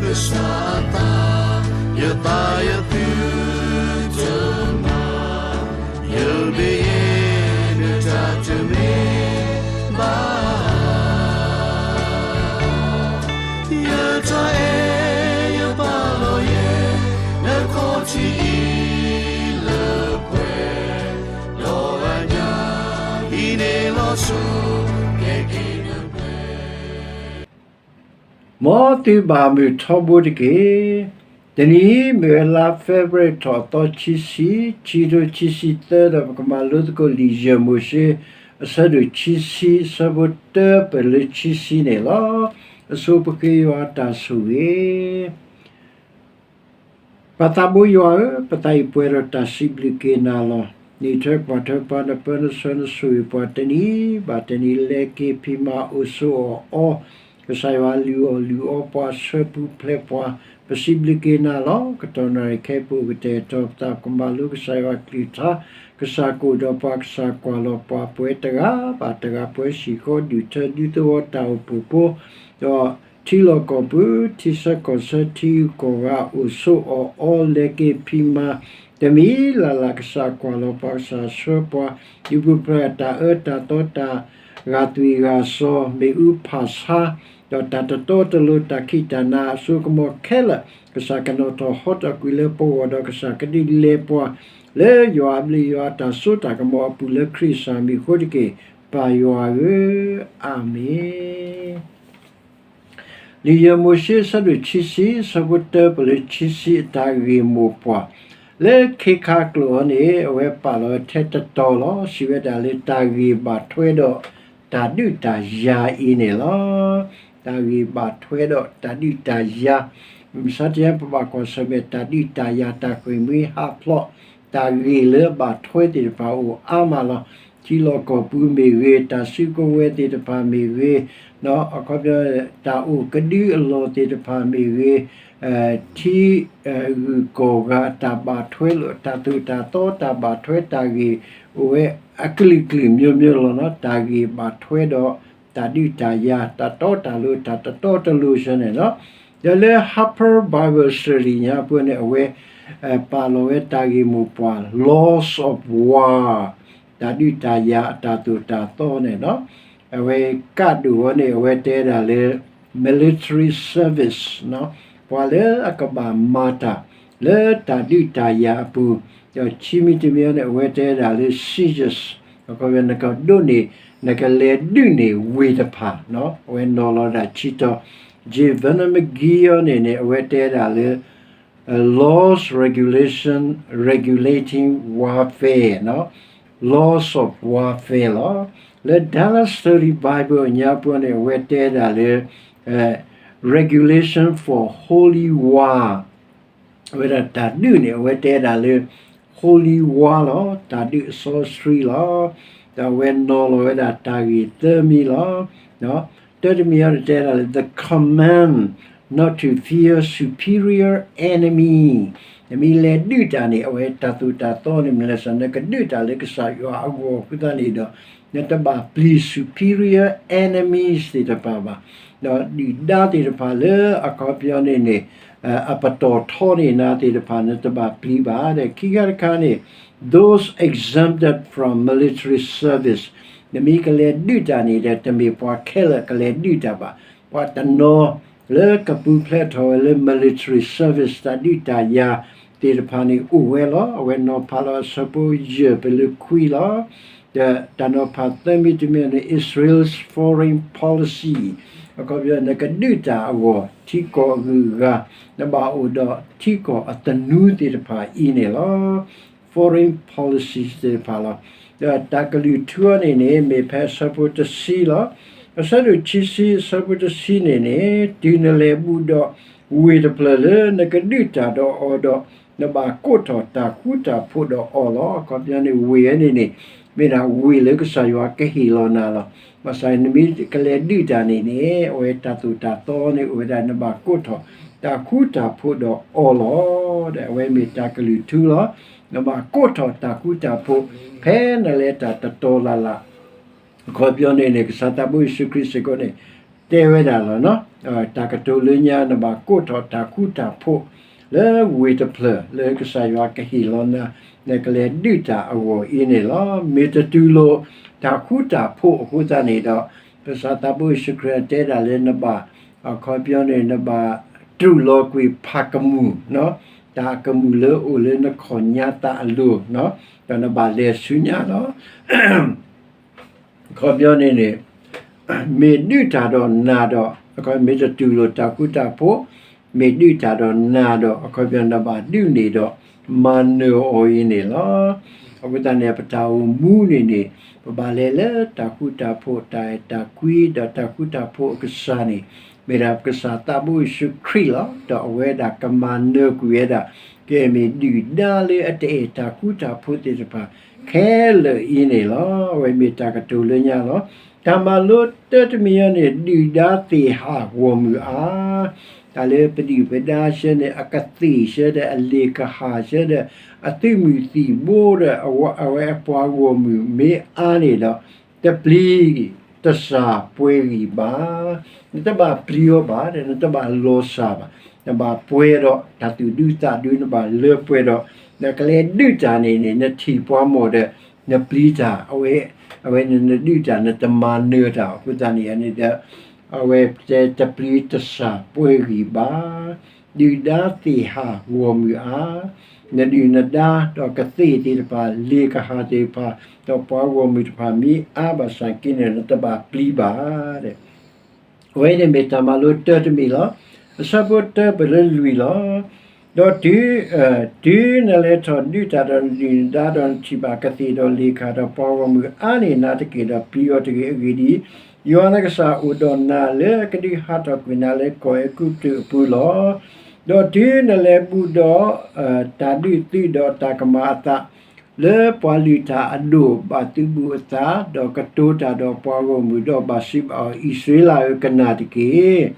ကစၢ်အသး, ယသးယသုတမၤ, ယမ့ၢ်ယဲ နတၢ်တမ့ၢ်ဘၣ် ယတၢ်အဲၣ်ယပာ်လီၤယဲ နခီၣ်ထံးအံၤလၢပှဲၤ, ဒီးအညၣ်အံၤန့ၣ်လီၤဆီ ကဲက့ၤနပှဲၤ မ်သုဘၣ်မုာ်ထီဘိတက့ၢ်. တနံၤအံၤ မ့ၢ်ဝဲလါ February ထီၣ်သီခံဆံ, ခံကထိခံဆံသၢ ဒီးပကမၤလိသကိးလံာ်ယဲၢ်မိၤၡ့ အဆၢဒိၣ်ခံဆံ အဆၢဖိတၢပၢၢ်လၢခံဆံန့ၣ်လီၤ. အဆိပဃ့ယွၤတၢ်ဆိၣ်ဂ့ၤ ပၢ်သးဘိယွၤဧၢ, ပသးအံၤပှဲၤဒီးတၢ်စံးဘျုးက့ၤနၤလီၤ. နအံးထွဲကွၢ်ထွဲပှၤ, နပၢနဆှၢနဆိၣ်ဂ့ၤပှၤ တနံၤဘၣ်တနံၤ လဲၤက့ၤဖံးမၤအိၣ်ဆိးအီၣ်အီ, ကစၢ်ယွၤလုၢ်အီၣ်လုၢ်အီပှၤ ဆှၢပူၤဖျဲးပှၤ, ပစံးဘျုးက့ၤနၤလီၤ. ကတီၢ်နၣ်ရံၣ်ခဲအံၤ ပအိၣ်ကတဲာ်ကတီၤပသး ပကမၤလိကစၢ်ယွၤကလုၢ်ကထါ, ကစၢ်ကအိၣ်ဒီးပှၤ ကစၢ်ကွၢ်လီၤပှၤ ပဝဲတဂၤဘၣ်တဂၤ ပဝဲဟံၣ်ဃီဒူၣ်ထၢဒူသဝီတၢ်အိၣ်ဖှိၣ်ဖိ, ဒီးထံလီၢ်ကီၢ်ပူၤ ထံဆၢကီၢ်ဆၢ ထံဂုၤကီၢ်ဂၤ အိၣ်ဆိးအီၣ်အီ လဲၤက့ၤဖံးမၤ တမံၤလၢ်လၢ် ကစၢ်ကွၢ်လီၤပှၤ ကစၢ်ဆှၢပှၤ ဒုးပူၤဖျဲးတၢ်အၢတၢ်သီ တၢ်ဂာ်သွံၣ်ဂာ်စီၤ မ့ၣ်အူဖးဆါ ဒီးတၢ်တတီတလိၤ တၢ်ခံးတၢ်နၤ အစိကမီၤခဲလၢာ် ကစၢ်ကနီၣ်ထီၣ်ဟီထီၣ်ကွံာ်လၢပဂီၢ် ဒီးကစၢ်ကဒုးလဲၤပှၤ လၢယွၤအဘျုးယွၤအတၢ်စိတၢ်ကမီၤအပူၤ လၢခရံာ်ကစၢ်မံၤအဃိတက့ၢ်. ပၢ်ယွၤဧၢ, အၤမ့ၣ်. လံာ်ယဲၢ်မိၤၡ့ အဆၢဒိၣ်ခံဆံ အဆၢဖိတၢပၢၢ်လၢခံဆံ အတၢ်ဂ့ၢ်မိၢ်ပှၢ် လၢခ့ခါကျိာ်အံၤန့ၣ် အဝဲပာ်လီၤထဲတတီၤလီၤ. စံးဝဲဒၣ်လၢ တၢ်ဂ့ၢ်ဘၣ်ထွဲဒီးတၢ်ဒုးတၢ်ယၤအံၤန့ၣ်လီၤ. တၢ်ဂ့ၢ်ဘၣ်ထွဲဒီးတၢ်ဒုးတၢ်ယၤ, မုၢ်မဆါတနံၤ ပဘၣ်ကွၢ်ဆၢၣ်မဲာ် တၢ်ဒုးတၢ်ယၤ တၢ်ဃ့ၢ်မှံဟးဖျိး တၢ်ဂ့ၢ်လၢဘၣ်ထွဲသ့ၣ်တဖၣ်အိၣ်အါမးလီၤ. ထံလီၢ်ကီၢ်ပူၤမ့ၢ်ဂ့ၤ, တၢ်စုကဝဲၤသ့ၣ်တဖၣ်မ့ၢ်ဂ့ၤ, အခီပညီ တၢ်အိၣ်ကဒုအလီၢ်သ့ၣ်တဖၣ်မ့ၢ်ဂ့ၤ, ထံဂုၤကီၢ်ဂၤအတၢ်ဘၣ်ထွဲလိာ် တၢ်သိၣ်တၢ်သီ တၢ်ဘၣ်ထွဲတၢ်ဂ့ၢ် အိၣ်ဝဲအကလုာ်ကလုာ်မျိုးမျိုးလီၤနီၤ. တၢ်ဂ့ၢ်ဘၣ်ထွဲဒီးတၢ်ဒုးတၢ်ယၤ တၢ်တီတၢ်လိၤ တၢ်တတီတလိၤဆၢန့ၣ်လီၤ. ဒီးလၢ Harper Bible Study ညါပှဲၤန့ၣ် အဝဲ ပာ်လီၤဝဲတၢ်ဂ့ၢ်မိၢ်ပှၢ် Laws of War တၢ်ဒုးတၢ်ယၤအတၢ်သိၣ်တၢ်သီန့ၣ်လီၤ. အဝဲကးဒိၣ်ဝဲန့ၣ် အဝဲတဲဒၣ်လၢ military service ပှၤလၢအကဘၣ်မၤတၢ်လၢတၢ်ဒုးတၢ်ယၤအပူၤ, ဒီးခံမံၤတမံၤန့ၣ် အဝဲတဲဒၣ်လၢ sieges အခီပညီ နကဒိးန့ၢ် နကလဲၤဒုးန့ၢ်ဝ့ၢ်တဖၣ်, အဝဲနီၤလီၤဒၣ်ခံတီၤ. J Vernon McGee အံၤန့ၣ်န့ၣ် အဝဲတဲဒၣ်လၢ laws regulation regulating warfare, laws of warfare လီၤ. လၢ Dallas Study Bible အညါပှဲၤန့ၣ် အဝဲတဲဒၣ်လၢ regulation for holy war, အဝဲဒၣ်တၢ်ဒုးန့ၣ် အဝဲတဲဒၣ်လၢ holy war လီၤ, တၢ်ဒုးအစီဆှံလီၤ. ဒီးအဝဲနီၤလီၤဝဲဒၣ်တၢ်ဂ့ၢ်သၢမံၤလီၤ. တၢတမံၤအံၤန့ၣ်တဲဒၣ်လၢ the command not to fear superior enemy, နမ့ၢ်လဲၤဒုးတၢ်န့ၣ် အဝဲတၢ်သိၣ်တၢ်သီန့ၣ် မ့ၢ်လဲၤစ့ၢ် နကဒုးတၢ်လၢကစၢ်ယွၤအဂီၢ်အဃိသတးန့ၣ်ဒီး နတဘၣ်ပျံၤ superior enemies သ့ၣ်တဖၣ်ဘၣ်, ဒီးဒုၣ်ဒါသ့ၣ်တဖၣ်လၢအခီပညီန့ၣ်န့ၣ် အပတီၢ်ထီန့ၢ်နၤသ့ၣ်တဖၣ် နတဘၣ်ပျံၤဘၣ်. ဒီးခံခါတခါန့ၣ် those exempted from military service, နမ့ၢ်ကလဲၤဒုးတၢ်န့ၣ်ဒီး တမ့ၢ်ပှၤခဲလၢာ်ကလဲၤဒုးတၢ်ဘၣ်. ပှၤတနီၤလၢကပူၤဖျဲးထီၣ်ဝဲလၢ military service တၢ်ဒုးတၢ်ယၤသ့ၣ်တဖၣ်န့ၣ်အိၣ်ဝဲလီၤ. အဝဲနီၤဖးလီၤအဆၢဖိယဲၢ်ပၢၢ်လၢခွံလီၤ. ဒီးတၢ်နီၤဖးသၢမံၤတမံၤန့ၣ် Israel's foreign policy, အခီပညီ နကဒုးတၢ်အဂီၢ် ထံကီၢ်အဂုၤအဂၤ နဘၣ်အိၣ်ဒီးထံကီၢ်အသနူသ့ၣ်တဖၣ်အံၤန့ၣ်လီၤ. Foreign policies သ့ၣ်တဖၣ်လီၤ. ဒီးတၢ်ကလုၢ်ထူအံၤန့ၣ်န့ၣ် မ့ၢ်ဖဲအဆၢဖိတဆံလီၤ. အဆၢဒိၣ်ခံဆံ အဆၢဖိတဆံန့ၣ်န့ၣ် တုၤနလဲၤဘူးဒီးဝ့ၢ်တဖျၢၣ်လၢနကဒုးတၢ်ဒီးအီၤဒီး နဘၣ်ကိးထီၣ်တၢ်ဃူတၢ်ဖိးဒီးအီၤလီၤ. အခီပညီန့ၣ် ဝ့ၢ်ဝဲန့ၣ်န့ၣ် မ့ၢ်ဒၣ်ဝ့ၢ်လၢကစၢ်ယွၤကဟ့ၣ်လီၤနၤလီၤ. ဘၣ်ဆၣ်နမ့ၢ်ကလဲၤဒုးတၢ်န့ၣ်န့ၣ် အဝဲတၢ်သိၣ်တၢ်သီန့ၣ် အိၣ်ဝဲဒၣ်နဘၣ်ကိးထီၣ်တၢ်ဃူတၢ်ဖိးဒီးအီၤလီၤ. ဒီးအဝဲမ့ၢ်တၢ်ကလုၢ်ထူလီၤ. နဘၣ်ကိးထီၣ်တၢ်ဃူတၢ်ဖိး ဖဲနလဲၤတၢ်တတီၤလၢ်လၢ် အခီပညီန့ၣ်န့ၣ် ကစၢ်သးဘိယ့ၣ်ၡူးခရံာ်စ့ၢ်ကီးန့ၣ် တဲဝဲဒၣ်လီၤနီၤ. တၢ်ကတိၤလၢညါ နဘၣ်ကိးထီၣ်တၢ်ဃူတၢ်ဖိး လၢဝ့ၢ်တဖျၢၣ်လၢကစၢ်ယွၤကဟ့ၣ်လီၤနၤ, နကလဲၤဒုးတၢ်အဂီၢ်အံၤန့ၣ်လီၤ. မ့ၢ်တတူၢ်လိာ်တၢ်ဃူတၢ်ဖိးအဃိသတးန့ၣ်ဒီး ကစၢ်သးဘိယ့ၣ်ၡူးခရံာ်တဲဒၣ်လၢနဘၣ် အခီပညီန့ၣ် နဘၣ်တူၢ်လိာ်ကွံာ်ဖးကမူၣ်, တၢ်အကမူၣ်လၢအိၣ်လၢနခီၣ်ညါသးအလိၤ, ဒီးနဘၣ်လဲၤဆူညါလီၤ. အခီပညီန့ၣ်န့ၣ် မ့ၢ်ဒုးတၢ်ဒီးနၤဒီး မ့ၢ်တတူၢ်လိာ်တၢ်ဃူတၢ်ဖိး, မ့ၢ်ဒုးတၢ်ဒီးနၤဒီး အခီပညီနဘၣ်ဒုးန့ၣ်ဒီး မၤနၢၤအီၤအံၤန့ၣ်လီၤ. အဃိသတးန့ၣ် ပတၢ်အိၣ်မူန့ၣ်န့ၣ် ပဘၣ်လဲၤလၢတၢ်ဃူတၢ်ဖိး တၢ်အဲၣ်တၢ်ကွံ ဒီးတၢ်ဃူတၢ်ဖိးအကစၢ်န့ၣ် မ့ၢ်ဒၣ်ပကစၢ်သးဘိယ့ၣ်ၡူးခရံာ်လီၤ. ဒီးအဝဲဒၣ်ကမၤနၢၤကွံာ်ဝဲဒၣ် ကဲမ့ၢ်ဒုၣ်ဒါလၢအတအဲၣ်တၢ်ဃူတၢ်ဖိးသ့ၣ်တဖၣ် ခဲလၢာ်အံၤန့ၣ်လီၤ. အဝဲမ့ၢ်တၢ်ကတိၤလၢညါလီၤ. တၢ်မၤလိတၢတမံၤအံၤန့ၣ် ဒုၣ်ဒါသ့ၣ်ဟးဂီၢ်မုၢ်အါ, တၢ်လၢပဒုၣ်ပဒါဆၢန့ၣ် အကသ့ၣ်ဆၢဒီး အလ့ၣ်ကဟၣ်ဆၢဒီး အသုးမုၢ်သံၣ်ဘိဒီး အဝဲအပှၤဂီၢ်မုၢ်မ့ၢ်အါန့ၣ်ဒီး တပျံၤတစၢ်ပှဲၤဂံၢ်ဘါ, နတဘၣ်ပျံၤအီၤဘၣ်ဒီး နတဘၣ်လီၤစၢ်ဘၣ်, နဘၣ်ပှဲၤဒီးတၢ်သူၣ်ဒူသးဒူ, နဘၣ်လၢပှဲၤဒီး နကလဲၤဒုးတၢ်န့ၣ်န့ၣ် နထံၣ်ပှၤမီၢ်ဒီး နပျံၤတၢ်, အဝဲ အဝဲန့ၣ်နဒုးတၢ် နတမၤနၢၤတၢ်အဃိသတးန့ၣ်န့ၣ်ဒီး အဝဲတဲတပျံၤတစၢ်ပှဲၤဂံၢ်ဘါ, ဒုၣ်ဒါသ့ၣ်ဟးဂီၢ်မုၢ်အါ, နဒုၣ်နဒါဒီးကသ့ၣ်သ့ၣ်တဖၣ် လ့ၣ်ကဟၣ်သ့ၣ်တဖၣ် ဒီးပှၤဂီၢ်မုၢ်တဖၣ်မ့ၢ်အါဘၣ်ဆၣ်က့န့ၣ် နတဘၣ်ပျံၤဘၣ် အဝဲန့ၣ်မ့ၢ်တၢ်မၤလိတၢတမံၤလီၤ. အဆၢဖိတၢပၢၢ်လၢလွံၢ်လီၤ. ဒီးတုၤ တုၤနလဲၤထီၣ်ဒုးတၢ်ဒီးနဒုၣ်နဒါဒီးနထံၣ်ဘၣ်ကသ့ၣ်ဒီးလ့ၣ်ကဟၣ်ဒီးပှၤဂီၢ်မုၢ်အါန့ၣ် နၤတက့ၢ်ဒီးပျံၤအီၤတဂ့ၤ. အဂ့ၢ်ဒ်အံၤ, ယွၤနကစၢ်အိၣ်ဒီးနၤလၢကဒုးဟးထီၣ်ကွံာ်နၤလၢကီၢ်အဲၤကူပတူးအပူၤလီၤ. ဒီးတုၤနလဲၤဘူးဒီး တၢ်ဒုးသုးဒီးတၢ်ကမၣ်အသး လၢပှၤလုၢ်တၢ်အဒိၣ်ဘၣ်သုးဘူးအသး, ဒီးကတိၤတၢ်ဒီးပှၤဂီၢ်မုၢ်ဒီးဘၣ်စံးဘၣ်အီၤ, အံၣ်စရ့လးဧၢ, ကနၣ်တက့ၢ်.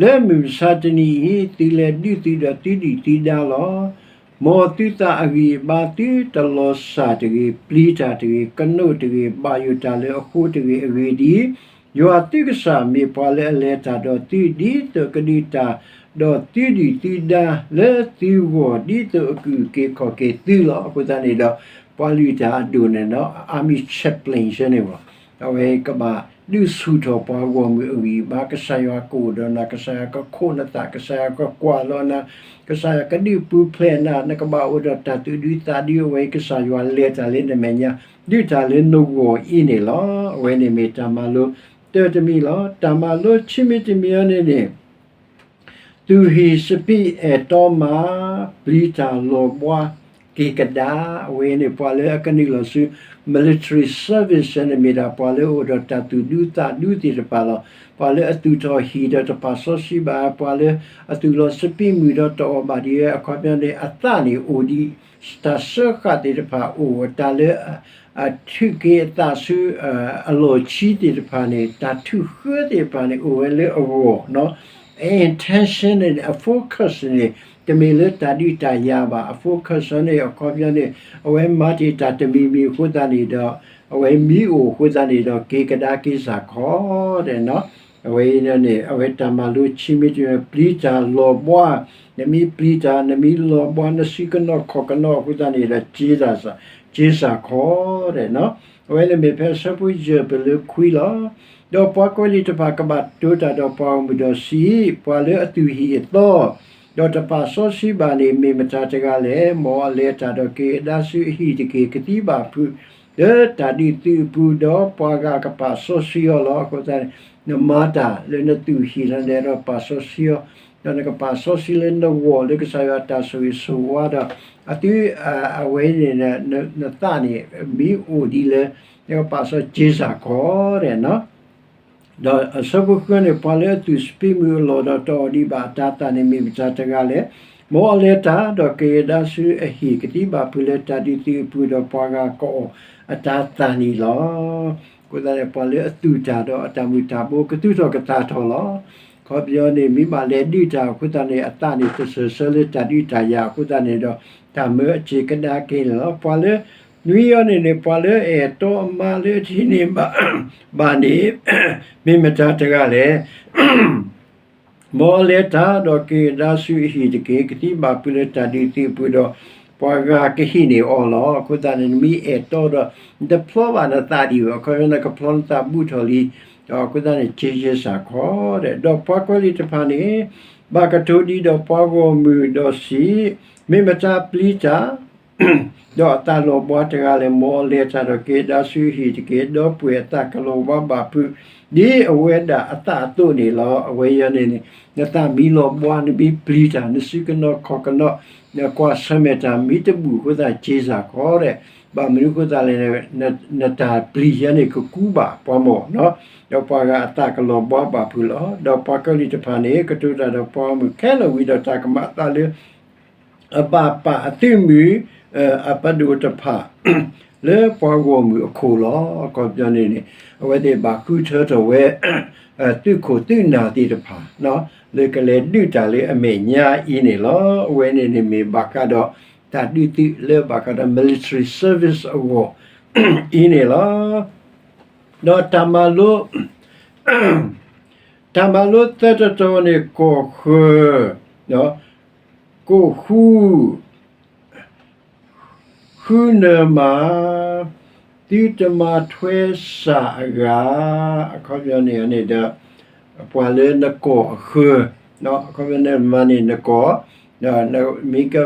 လၢမုၢ်မဆါတနံၤအံၤ သုလဲၤဒုးသုးဒီးသုဒုၣ်သုဒါလီၤ. မ်သုသးအဂံၢ်အဘါသုတလီၤစၢ်တဂ့ၤ, ပျံၤတၢ်တဂ့ၤ, ကနိးတဂ့ၤ, ဘၣ်ယိၣ်တၢ်လၢအဃိတဂ့ၤ. အဂ့ၢ်ဒ်အံၤ, ယွၤသုကစၢ်မ့ၢ်ပှၤလၢအလဲၤတၢ်ဒီးသု ဒ်သိးကဒုးတၢ်ဒီးသုဒုၣ်သုဒါလၢသုဂီၢ် ဒ်သိးအကအုၣ်က့ၤခီၣ်က့ၤသုလီၤ. အဃိသတးန့ၣ်ဒီး ပှၤလုၢ်တၢ်အဒိၣ်န့ၣ်ဒီး army chaplain ဆၢန့ၣ်ဘၣ်, အဝဲကဘၣ်ဒုးဆူၣ်ထီၣ်ပှၤဂီၢ်မုၢ်အဂံၢ်အဘါ, ကစၢ်ယွၤကအိၣ်ဒီးနၤ, ကစၢ်ယွၤကခိးနသး, ကစၢ်ယွၤကကွၢ်လီၤနၤ, ကစၢ်ယွၤကဒုးပူၤဖျဲးနၤ, နကဘၣ်အိၣ်ဒီးတၢ်သူၣ်ဒူသးဒူ, အဝဲကစၢ်ယွၤလဲၤတၢ်လၢနမဲာ်ညါ, ဒုးတၢ်လၢနဂီၢ်အံၤန့ၣ်လီၤ. အဝဲန့ၣ်မ့ၢ်တၢ်မၤလိတၢတမံၤလီၤ. တၢ်မၤလိဆံမံၤတမံၤအံၤန့ၣ်န့ၣ် သူၣ်ဟံၣ်စပံးအဲၣ်တီမး, ပျံၤတၢ်လီၤဘှါက့ၤကဒါ, အဝဲန့ၣ်ပှၤလၢအကနုာ်လီၤဆူ military service န့ၣ်မ့ၢ်ဒၣ်ပှၤလၢအအိၣ်ဒီးတၢ်သူၣ်ဒူသးဒူသ့ၣ်တဖၣ်လီၤ. ပှၤလၢအသူၣ်ထီၣ်ဟံၣ်ဒီးတပာ်စီဆှံဘၣ်, ပှၤလၢအသူၣ်လီၤစပံးမုၢ်ဒီးတအီၣ်ဘၣ်ဒ်အံၤ, အခီပညီန့ၣ် အသးန့ၣ်အိၣ်ဒံး, တၢ်စၢဃာ်သ့ၣ်တဖၣ်အိၣ်, တၢ်လၢ အထုးက့ၤအသးဆူ အလီၢ်ခံသ့ၣ်တဖၣ်န့ၣ် တၢ်ထုးဃၢသ့ၣ်တဖၣ်န့ၣ် အိၣ်ဝဲလၢအဂီၢ်, intention န့ၣ် အ focus န့ၣ် တမ့ၢ်လၢတၢ်ဒုးတၢ်ယၤဘၣ်, အ focus န့ၣ် အခီပညီန့ၣ် အဝဲမၤတ့ၢ်တၢ်တမံၤမံၤအဃိသတးန့ၣ်ဒီး အဝဲမံအိၣ်အဃိသတးန့ၣ်ဒီး က့ၤကဒါက့ၤစၢ်ခီ အဝဲန့ၣ် အဝဲတၢ်မၤလိခံမံၤတမံၤ ပျံၤတၢ်လီၤဘှါ, နမ့ၢ်ပျံၤတၢ် နမ့ၢ်လီၤဘှါ နစုကနီၣ်ခီၣ်ကနီၣ်အဃိသတးန့ၣ်ဒီး က့ၤစၢ်ခီ, အဝဲန့ၣ်မ့ၢ်ဖဲအဆၢဖိယဲၢ်ပၢၢ်လၢခွံလီၤ. ဒီးပှၤကွဲးလံာ်တဖၣ်ကဘၣ်တိၤတၢ်ဒီးပှၤဂီၢ်မုၢ်ဒီးစံး, ပှၤလၢအသူၣ်ဟံၣ်အသီ ဒီးတပာ်စီဆှံဘၣ်န့ၣ် မ့ၢ်မတၤတဂၤလဲၣ်. မ်အလဲၤတၢ်ဒီးက့ၤကဒါဆူအဟံၣ်တက့ၢ်, ကသံဘၣ်ဖုး လၢတၢ်ဒုးသုးအပူၤ, ဒီးပှၤဂၤကပာ်စီဆှံအီၤလီၤ. အဃိသတးန့ၣ် နမၤတၢ်လၢနသူၣ်ဟံၣ်လၢနအဲၣ်ဒိးပာ်စီဆှံအီၤ, ဒီးနကပာ်စီဆှံလၢနဂီၢ်လၢကစၢ်ယွၤတၢ်ဆိၣ်ဂ့ၤဆိၣ်ဝါဒီး အသုအဝဲန့ၣ် နသးန့ၣ် မ့ၢ်အိၣ်ဒ်လၢ နကပာ်စီဆှံက့ၤစၢ်ခီ ဒီးအဆၢဖိဃုန့ၣ် ပှၤလၢအသူၣ်စပံးမုၢ်အလီၢ်ဒီးတအီၣ်ဒံးဘၣ်အတၤသၣ်န့ၣ် မ့ၢ်မတၤတဂၤလဲၣ်. မ်အလဲၤတၢ်ဒီးက့ၤကဒါဆူအဟံၣ် ကသံဘၣ်ဖုးလၢတၢ်ဒုးသုးအပူၤ ဒီးပှၤဂၤကအီၣ်အတၤသၣ်န့ၣ်လီၤ. အဃိသတးန့ၣ် ပှၤလၢအသူၣ်တၢ်ဒီးအတၢ်မုၢ်တၢ်ဘိကသူၣ်ထီၣ်ကသးထီၣ်လီၤ. အခီပညီန့ၣ် မ့ၢ်ဘၣ်လဲၤဒုးတၢ်အဃိသတးန့ၣ် အသးန့ၣ်တစၢၢ်ဆၢလၢတၢ်ဒုးတၢ်ယၤအဃိသတးန့ၣ်ဒီး တၢ်မၢအစ့ၤကဒါက့ၤန့ၣ်လီၤ. ပှၤလၢ နွံအံၤန့ၣ်န့ၣ် ပှၤလၢအအဲၣ်တီအမါလၢအထံၣ်န့ၢ်ဘၣ်န့ၣ် မ့ၢ်မတၤတဂၤလဲၣ်. မ်အီၤလဲၤတၢ်ဒီးက့ၤကဒါဆူအဟံၣ်တက့ၢ်. ကသံဘၣ်ဖုးလၢတၢ်ဒုးသုးအပူၤဒီး ပှၤဂၤကဟံးန့ၢ်အီၤလီၤ. အဃိသတးန့ၣ် နမ့ၢ်အဲၣ်တီဒီး နတဖျီဘၣ်နသးဒံးဘၣ်. အခီပညီနကဖျီနသးဘူးထီၣ်လံ. ဒီးအဃိသတးန့ၣ် က့ယဲစၢ်ခီဒီး ဒီးပှၤကီၤလံၢ်တဖၣ်န့ၣ် ဘၣ်ကတိၤဒံးဒီးပှၤဂီၢ်မုၢ်ဒီးစံး, မ့ၢ်မတၤပျံၤတၢ် ဒီးအသးလီၤဘှါတဂၤလဲၣ်. မ်အီၤလဲၤတၢ်ဒီးက့ၤကဒါဆူအဟံၣ်တက့ၢ်. ဒီပုၢ်ဝဲၢ်အသးကလီၤဘှါဘၣ်ဖုး ဒ်အဝဲဒၣ်အသးအသိးန့ၣ်လီၤ. အဝဲအံၤန့ၣ်န့ၣ် နသးမ့ၢ်လီၤဘှါ နမ့ၢ်ပျံၤတၢ် နစုကနီၤခီၣ်ကနီၤ နကွၢ်ဆၢၣ်မဲာ်တၢ် မ့ၢ်တဘူၣ်အဃိသတး က့စၢ်ခီဒီး ဘၣ်မနုၤအဃိသတးလဲၣ်န့ၣ် နတၢ်ပျံၤယဲန့ၣ် ကကူဘၣ်ပှၤမၢ်နီၤ. ဒီးပှၤဂၤအသးကလီၤဘှါဘၣ်ဖုးလီၤ. ဒီးပှၤကီၤလံၢ်တဖၣ်န့ၣ် ကတိၤတၢ်ဒီးပှၤဂီၢ်မုၢ်ခဲလၢာ်ဝံၤဒီး တၢ်ကမၤအသးလၢ အဘၣ်ပာ်အသုးမုၢ် အပဒိၣ်တဖၣ် လၢပှၤဂီၢ်မုၢ်အခိၣ်လီၤ. အခီပညီန့ၣ်န့ၣ် အဝဲသ့ၣ်ဘၣ်ဃုထၢထီၣ်ဝဲ သုးခိၣ်သုးနၢ်သ့ၣ်တဖၣ် လၢကလဲၤဒုးတၢ်လၢအမဲာ်ညါအံၤန့ၣ်လီၤ. အဝဲန့ၣ်န့ၣ်မ့ၢ်ဘၣ်ဃးဒီး တၢ်ဒုးသုးလၢဘၣ်ဃးဒီး military service အဂီၢ် အံၤန့ၣ်လီၤ. ဒီးတၢ်မၤလိ တၢ်မၤလိသၢတီၤတီၤန့ၣ် ကီၢ်ဃၢၤ ကိၣ်ဃူ ဃုနၢမၤ သုတမၤထွဲစၢ်အဂၤ အခီပညီန့ၣ်န့ၣ်ဒီး ပှၤလၢနကီၢ်အဃၢၤ အခီပညီန့ၣ်မၤန့ၢ်နကီၢ် မ့ၢ်က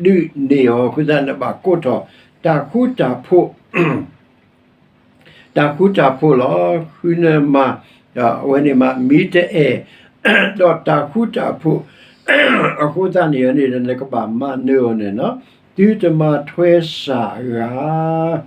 ဒုးန့ၢ်အီၤအဃိသတး နဘၣ်ကိးထီၣ် တၢ်ဃူတၢ်ဖိး တၢ်ဃူတၢ်ဖိးလီၤ. ဃုနၢမၤ အဝဲန့ၣ်မး မ့ၢ်တအဲၣ် ဒီးတၢ်ဃူတၢ်ဖိး အဃိသတးန့ၣ်န့ၣ်ဒီး နကဘၣ်မၤနၢၤအီၤန့ၣ်လီၤ. သုတမၤထွဲစၢ်အဂၤ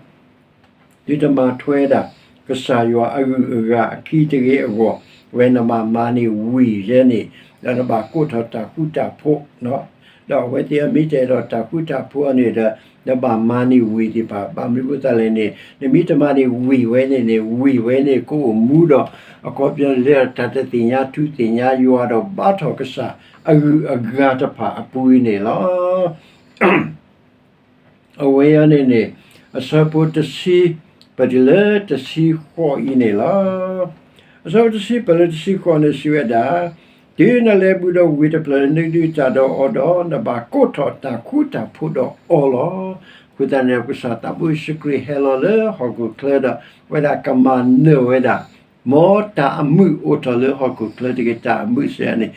သုတမၤထွဲဒၣ် ကစၢ်ယွၤအဂုၤအဂၤအခံတဂ့ၤအဂီၢ် အဝဲနဘၣ်မၤန့ၢ်ဝ့ၢ်ယဲန့ၣ် ဒီးနဘၣ်ကိးထီၣ်တၢ်ဃူတၢ်ဖိး ဒီးအဝဲသ့ၣ်အမ့ၢ်တအဲၣ်ဒိးတၢ်ဃူတၢ်ဖိးအီၤန့ၣ်ဒီး နဘၣ်မၤန့ၢ်ဝ့ၢ်သ့ၣ်တဖၣ် ဘၣ်မနုၤအဃိသတးလဲၣ်န့ၣ် နမ့ၢ်တမၤန့ၢ်ဝ့ၢ်ဝဲန့ၣ်န့ၣ် ဝ့ၢ်ဝဲန့ၣ်ကအိၣ်မူဒီး အခီပညီလဲၣ် တၢ်တသ့ၣ်ညါထူသ့ၣ်ညါယွၤဒီးဘါထီၣ်ကစၢ်အဂုၤအဂၤတဖၣ်အပူၤန့ၣ်လီၤ. အဝဲအံၤန့ၣ်န့ၣ် အဆၢဖိတဆံ ပတုၤလၢတဆံဃိးအံၤန့ၣ်လီၤ. အဆၢဖိတဆံ ပတုၤလၢတဆံဃိးန့ၣ်စံးဝဲဒၣ်, တုၤနလဲၤဘူးဒီးဝ့ၢ်တဖျၢၣ်လၢနကဒုးတၢ်ဒီးအီၤဒီး နဘၣ်ကိးထီၣ်တၢ်ဃူတၢ်ဖိးဒီးအီၤလီၤ. အဃိသတးန့ၣ် ကစၢ်သးဘိယ့ၣ်ၡူးခရံာ်ဟဲလီၤလၢဟီၣ်ခိၣ်ချၢဒီး အဝဲဒၣ်ကမၤနၢၤဝဲဒၣ် မ်တၢ်အမုာ်အိၣ်ထီၣ်လၢဟီၣ်ခိၣ်ချၢတဂ့ၤ တၢ်အမုာ်စ့ၢ်န့ၣ်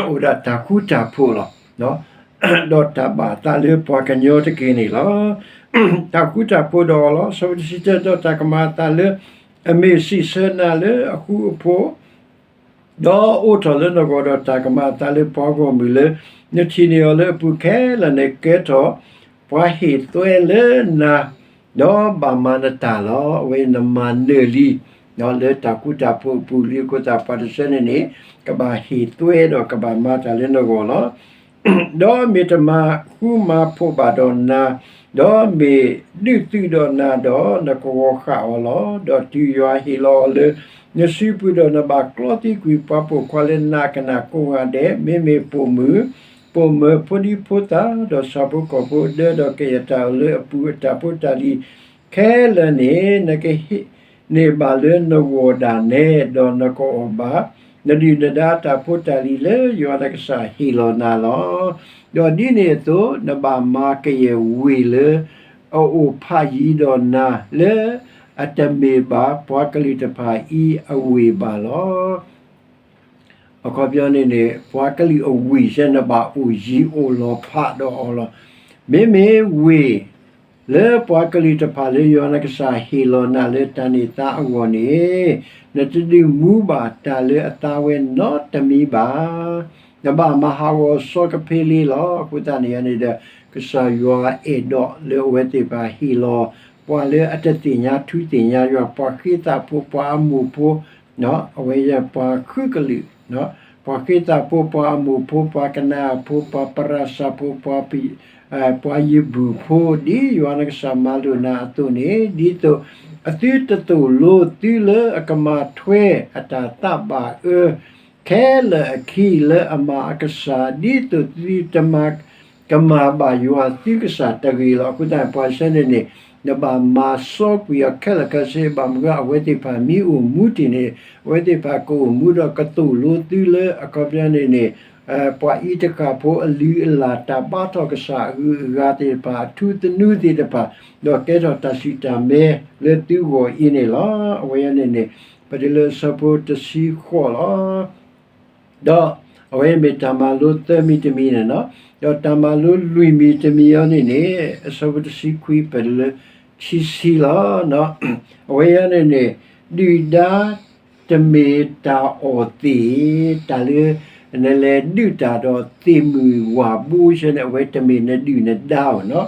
အိၣ်ဒၣ်တၢ်ဃူတၢ်ဖိးလီၤ. ဒီးတၢ်ဘၣ်အသးလၢပှၤကညီတက့ၢ်န့ၣ်လီၤ. တၢ်ဃူတၢ်ဖိးဒီးအီၤလီၤ. ဆၢဖိတဆံတၢ ဒီးတၢ်ကမၤအသးလၢ အမ့ၢ်စံးဆၢနၤလၢအဃူအဖိး ဒီးအိးထီၣ်လၢနဂီၢ်ဒီးတၢ်ကမၤအသးလၢပှၤဂီၢ်မုၢ်လၢ နထံၣ်န့ၢ်အီၤလၢအပူၤခဲလၢာ်န့ၣ် ကဲထီၣ်ပှၤဟ့ၣ်သွဲလၢနၤ ဒီးဘၣ်မၤနတၢ်လီၤ. အဝဲနမၤနၢၤလံ လၢတၢ်ဃူတၢ်ဖိးအပူၤလံအဃိသတး ပှၤတဆၢန့ၣ်န့ၣ် ကဘၣ်ဟ့ၣ်သွဲဒီးကဘၣ်မၤတၢ်လၢနဂီၢ်လီၤ. ဒီးမ့ၢ်တမၤဃူမၤဖိးဘၣ်ဒီးနၤ, ဒီးမ့ၢ်ဒုးသုးဒီးနၤဒီး နကဂီၤဃာ်အီၤလီၤ. ဒီးတုၤယွၤဟ့ၣ်လီၤအီၤလၢ နစုပူၤဒီး နဘၣ်ကျီသံကွံာ်ပှၤပိာ်ခွါလၢနးကနၣ်ကိးဂၤဒဲး, မ့မ့ၢ်ပိာ်မုၣ်, ပိာ်မၢၤ, ဖိဒံဖိသၣ်, ဒီးဆၣ်ဖိကီၢ်ဖိ, ဒၢဒီးကယဲၢ်တၢ်အိၣ်လၢအပူၤအတၢ်ဖိတၢ်လံၤခဲလၢာ်န့ၣ် နကဟ့ၣ်န့ၢ်ဘၣ်လၢနဂီၢ်ဒၣ်နဲ ဒီးနကအီၣ်ဘၣ် နဒုၣ်နဒါတၢ်ဖိတၢ်လံၤလၢယွၤနကစၢ်ဟ့ၣ်လီၤနၤလီၤ. ဒီးဒ်န့ၣ်အသိး နဘၣ်မၤကယဲၢ်ဝ့ၢ်လၢအအိၣ်ဖးယံၤဒီးနၤ လၢအတမ့ၢ်ဘၣ်ပှၤကလုာ်တဖၣ်အံၤအဝ့ၢ်ဘၣ်လီၤ. အခီပညီန့ၣ်န့ၣ် ပှၤကလုာ်အဝ့ၢ်စ့ၢ် နဘၣ်အိၣ်ယံၤအိၣ်လီၤဖးဒီးအီၤလီၤ. မ့မ့ၢ်ဝ့ၢ် လၢပှၤကလုာ်တဖၣ်လၢယွၤနကစၢ်ဟ့ၣ်လီၤနၤလၢတၢ်န့ၢ်သါအဂီၢ်န့ၣ် နတဒုးမူဘၣ်တၢ်လၢအသါဝဲနီတမံၤဘၣ်. နဘၣ်မၤဟးဂီၤအစီကဖ့လ့လီၤ. အဃိသတးန့ၣ်န့ၣ်ဒီး ကစၢ်ယွၤအဲၣ်ဒိးလၢအဝဲသ့ၣ်တဖၣ်ဟ့ၣ်လီၤ ပှၤလၢအတသ့ၣ်ညါထူသ့ၣ်ညါယွၤ ပှၤဃ့သးဖိ ပှၤအမိၢ်ဖိ အဝဲယဲပှၤဃုကလုာ် ပှၤဃ့သးဖိ ပှၤအမိၢ်ဖိ ပှၤကနၤအဖိ ပှၤပရၤၡၢဖိ ပှၤ ပှၤယဘူၣ်ဖိ ဒ်ယွၤနကစၢ်မၤလိာ်နၤအသိးန့ၣ် ဒ်သိးအသုတသိၣ်လိသုလၢအကမၤထွဲအတၢ်သးဘၣ်အၢ ခဲလၢာ်အခံလၢအမၤအကစၢ် ဒ်သိးသုတမၤကမၣ်ဘၣ်ယွၤ သုကစၢ်တဂ့ၤလီၤ. အဃိသတး ပှၤဆၢန့ၣ်န့ၣ် နဘၣ်မၤစီကွံာ်အီၤခဲလၢာ်ခဲဆ့ ဘၣ်မနုၤအဝဲသ့ၣ်တဖၣ်မ့ၢ်အိၣ်မူတ့ၢ်န့ၣ် အဝဲသ့ၣ်တဖၣ်ကအိၣ်မူဒီးကသိၣ်လိသုလၢအခီပညီန့ၣ်န့ၣ် ပှၤအံးတဃၣ်ဖိအလုၢ်အလၢ် တၢ်ဘါထီၣ်ကစၢ်အဂုၤအဂၤသ့ၣ်တဖၣ် အထူသနူသ့ၣ်တဖၣ် ဒီးကဲထီၣ်တၢ်စူၢ်တၢ်မဲလၢသုဂီၢ်အံၤန့ၣ်လီၤ. အဝဲအံၤန့ၣ်န့ၣ် ပတုၤလၢအဆၢဖိတဆံဃိးလီၤ. ဒီးအဝဲမ့ၢ်တၢ်မၤလိသၢမံၤတမံၤန့ၣ်လီၤ. ဒီးတၢ်မၤလိလွံၢ်မံၤတမံၤအံၤန့ၣ်န့ၣ် အဆၢဖိတဆံခွံပတုၤလၢခံဆံလီၤ. အဝဲအံၤန့ၣ်န့ၣ် ဒုၣ်ဒါတမ့ၢ်တၢ်အီၣ်သ့ၣ်, တၢ်လၢ နလဲၤဒုးတၢ်ဒီးသ့ၣ်မုၢ်ဝၣ်ဘိယဲန့ၣ် အဝဲတမ့ၢ်နဒုၣ်နဒါဧိၤလီၤ.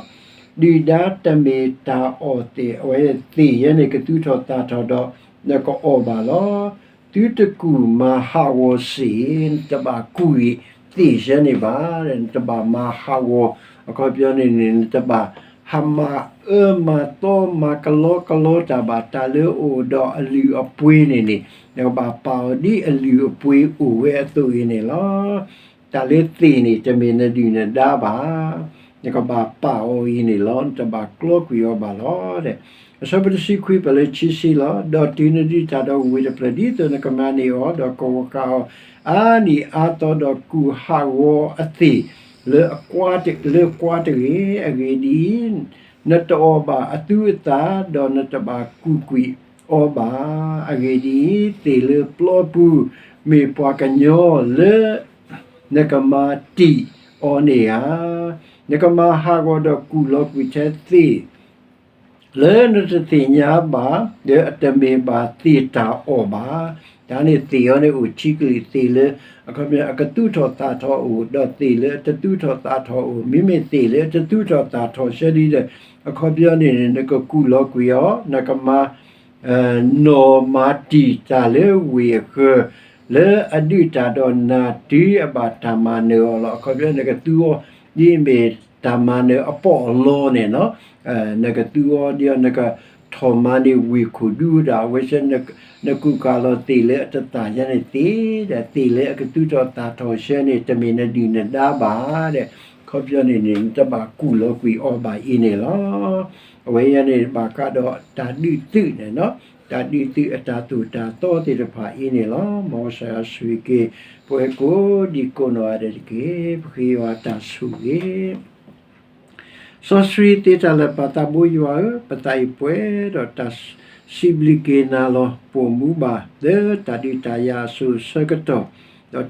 ဒုၣ်ဒါတမ့ၢ်တၢ်အီၣ်သ့ၣ်, အဝဲသ့ၣ်ယဲန့ၣ် ကသူၣ်ထီၣ်သးထီၣ်ဒီး နကအီၣ်ဘၣ်လီၤ. သုတကူၣ်မၤဟးဂီၤသ့ၣ်, နတဘၣ်ကူၣ်အံၤသ့ၣ်ယဲန့ၣ်ဘၣ်, နတဘၣ်မၤဟးဂီၤ, အခီပညီန့ၣ်န့ၣ် နတဘၣ်ဟးမၤအၢမၤသီမၤကလီကလီတၢ်ဘၣ်, တၢ်လၢအအိၣ်ဒီးအလုၢ်အပှ့ၤန့ၣ်န့ၣ် နကဘၣ်ပာ်အီၤဒ်အလုၢ်အပှ့ၤအိၣ်ဝဲအသိးအံၤန့ၣ်လီၤ. တၢ်လၢသ့ၣ်န့ၣ် တမ့ၢ်နဒုၣ်နဒါဘၣ်, နကဘၣ်ပာ်အီၤအံၤန့ၣ်လီၤ, နတဘၣ်ကျီကွံာ်အီၤဘၣ်လီၤ. အဆၢဖိတဆံခွံပတုၤလၢခံဆံလီၤ. ဒီးတုၤနဒုးတၢ်ဒီးဝ့ၢ်တဖျၢၣ်ဒ်သိးနကမၤန့ၢ်အီၤ, ဒီးကဝီၤဃာ်အီၤအါနံၣ်အါသီ, ဒီးကူၣ်ဟးဂီၤအသ့ၣ်လၢအကွါတဂ့ၤ. အဂ့ၢ်ဒ်အံၤ, နတအီၣ်ဘၣ်အသူအသၣ်, ဒီးနတဘၣ်ကူၣ်ကွံာ်အီၤဘၣ်. အဂ့ၢ်ဒ်အံၤ, သ့ၣ်လၢပျီပူၤမ့ၢ်ပှၤကညီလၢ နကမၤတံာ်အီၤန့ၣ်ဧါ. နကမၤဟးဂီၤဒီးကူၣ်လီၤကွံာ်ထဲသ့ၣ် လၢနတသ့ၣ်ညါဘၣ်, ဒီးအတမ့ၢ်ဘၣ်သ့ၣ်တၢ်အီၣ်ဘၣ်. တၢ်န့ၣ်သ့ၣ်အံၤန့ၣ်အိၣ်ထံကလုာ်, သ့ၣ်လၢ အခီပညီ အကသူၣ်ထီၣ်သးထီၣ်အိၣ်, ဒီးသ့ၣ်လၢအတသူၣ်ထီၣ်သးထီၣ်အိၣ်, မ့မ့ၢ်သ့ၣ်လၢအတသူၣ်ထီၣ်သးထီၣ်ဆၢဒ်ဒီး အခီပညီန့ၣ် နကကူၣ်လီၤကွံာ်အီၤ, နကမၤ နီၢ်မၤတံာ်တၢ်လၢဝ့ၢ်အဃၢၤ လၢအဒုးတၢ်ဒီးနၤတုၤအဘၣ်တၢ်မၤနၢၤအီၤလီၤ. အခီပညီ နကသူအီၤ ဒ်အမ့ၢ်တၢ်မၤနၢၤအပီးအလီန့ၣ်လီၤ. နကသူအီၤဒ်အီၤ နကထီၣ်မၤန့ၢ်ဝ့ၢ်ခိၣ်ဒူဒီး အဝဲဆၢ နကူၣ်ကၤလီၤသ့ၣ်လၢအတသၣ်ယဲန့ၣ်သ့ဒီး သ့ၣ်လၢအကသူၣ်ထီၣ်သးထီၣ်ဆၢန့ၣ် တမ့ၢ်နဒုၣ်နဒါဘၣ်ဒီး အခီပညီန့ၣ်န့ၣ် နတဘၣ်ကူၣ်လီၤကွံာ်အီၤဘၣ်အံၤန့ၣ်လီၤ. အဝဲအံၤန့ၣ် ဘၣ်ဃးဒီးတၢ်ဒုးသုးန့ၣ်လီၤ. တၢ်ဒုးသုးအတၢ်သိၣ်တၢ်သီသ့ၣ်တဖၣ်အံၤန့ၣ်လီၤ. မ်ကစၢ်ယွၤဆိၣ်ဂ့ၤက့ၤ ပဝဲကိးဒံကိးနီၢ်ဂၤဒဲးတက့ၢ်. ပဃ့ယွၤတၢ်ဆိၣ်ဂ့ၤ စီဆှံသ့တၢ်လၢာ်ပာ်သးဘိယွၤဧၢ, ပသးအံၤပှဲၤဒီးတၢ်စံးဘျုးက့ၤနၤလီၤ. ပိာ်မူဘၣ် လၢတၢ်ဒုးတၢ်ယၤအစိၤအဆၢကတီၢ်,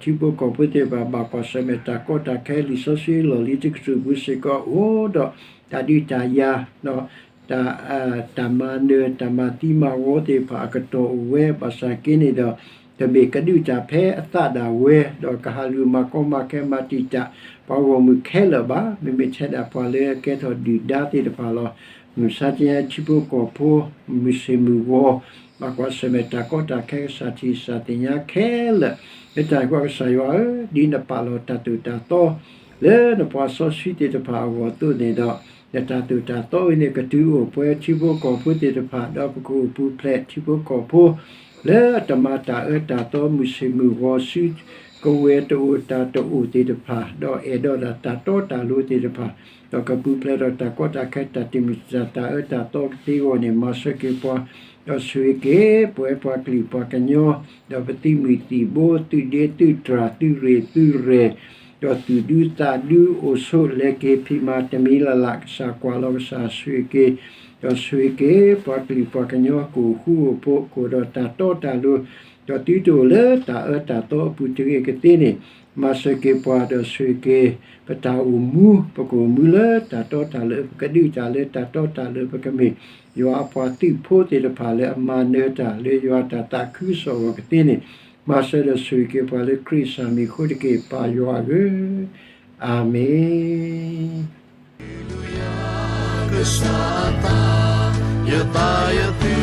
ဒီးထံဖိကီၢ်ဖိသ့ၣ်တဖၣ် ဘၣ်ကွၢ်ဆၢၣ်မဲာ်တၢ်ကီတၢ်ခဲ လံာ်စီဆှံလီၢ်လံၤတကတြူၢ်ပူၤစ့ၢ်ကီး အိၣ်ဒီးတၢ်ဒုးတၢ်ယၤ တၢ် တၢ်မၤနၢၤ တၢ်မၤသံမၤဝီသ့ၣ်တဖၣ်အကတီၢ်အိၣ်ဝဲ, ဘၣ်ဆၣ်က့န့ၣ်ဒီး တမ့ၢ်ကဒုးတၢ်ဖဲအသးဒၣ်ဝဲ, ဒီးကဟးလူၤမၤကီမၤခဲမၤတံာ်တာ် ပှၤဂီၢ်မုၢ်ခဲလၢာ်ဘၣ်. မ့မ့ၢ်ထဲဒၣ်ပှၤလၢအကဲထီၣ်ဒုၣ်ဒါသ့ၣ်တဖၣ်လီၤ. မုၢ်မဆါတနံၤအံၤ ထံဖိကီၢ်ဖိ မုၢ်ဆ့ၣ်မုၢ်ဂီၤ ဘၣ်ကွၢ်ဆၢၣ်မဲာ်တၢ်ကီတၢ်ခဲ ကစၢ်ထံၣ်ကစၢ်သ့ၣ်ညါခဲလၢာ်, လၢတၢ်အံၤအဃိ ကစၢ်ယွၤဧၢ, ဒ်နပာ်လီၤတၢ်သိၣ်တၢ်သီ လၢနပှၤစီဆှံသ့ၣ်တဖၣ်အဂီၢ်အသိးန့ၣ်ဒီး, နတၢ်သိၣ်တၢ်သီအံၤန့ၣ် ကတုၤအိၣ်ပှဲၤထံဖိကီၢ်ဖိသ့ၣ်တဖၣ်, ဒီးပကအိၣ်ပူၤဖျဲးထံဖိကီၢ်ဖိ လၢအတမၤတၢ်အၢတၢ်သီ မုၢ်ဆ့ၣ်မုၢ်ဂီၤ စုကဝဲၤတအိၣ်တၢ်တအိၣ်သ့ၣ်တဖၣ်, ဒီးအဲၣ်ဒိးဒၣ်တၢ်တီတၢ်လိၤသ့ၣ်တဖၣ်, ဒီးကပူၤဖျဲးဒီးတၢ်ကီတၢ်ခဲ တၢ်တမုာ်တၢ်သးအၢတၢ်သီကသ့အဂီၢ်န့ၣ် မၤစၢၤက့ၤပှၤ, ဒီးဆိၣ်ဂ့ၤက့ၤပဝဲပှၤကလုာ်ပှၤကညီ, ဒီးပသုးမုၢ်သံၣ်ဘိ သုးဒ့သုးတြၢ် သုးရ့ၣ်သုးရဲၣ်, ဒီးသူၣ်ဒူသးဒူ အိၣ်ဆိးလဲၤက့ၤဖံးမၤတမံၤလၢ်လၢ် ကစၢ်ကွၢ်လီၤ ကစၢ်ဆိၣ်ဂ့ၤက့ၤ, ဒီးဆိၣ်ဂ့ၤက့ၤပှၤကလုာ်ပှၤကညီ ကအိၣ်ဃူအိၣ်ဖိး ကအိၣ်ဒီးတၢ်တီတၢ်လိၤ, ဒီးသုတအိၣ်လၢတၢ်အၢတၢ်သီအပူၤတဂ့ၤကသ့န့ၣ်, မၤစၢၤက့ၤပှၤ ဒီးဆိၣ်ဂ့ၤက့ၤ ပတၢ်အိၣ်မူ, ပကအိၣ်မူလၢတၢ်တီတၢ်လိၤ, ပကဒုးတၢ်လၢတၢ်တီတၢ်လိၤ, ပကမ့ၢ်ယွၤအပှၤသုးဖိသ့ၣ်တဖၣ်လၢအမၤနၢၤတၢ် လၢယွၤတၢ်သးခုကစီၣ်အဂီၢ်ကသ့န့ၣ်, မၤစၢၤဒီးဆိၣ်ဂ့ၤက့ၤပှၤလၢခရံာ်အမံၤအဃိတက့ၢ် ပၢ်ယွၤဧၢ, အၤမ့ၣ်.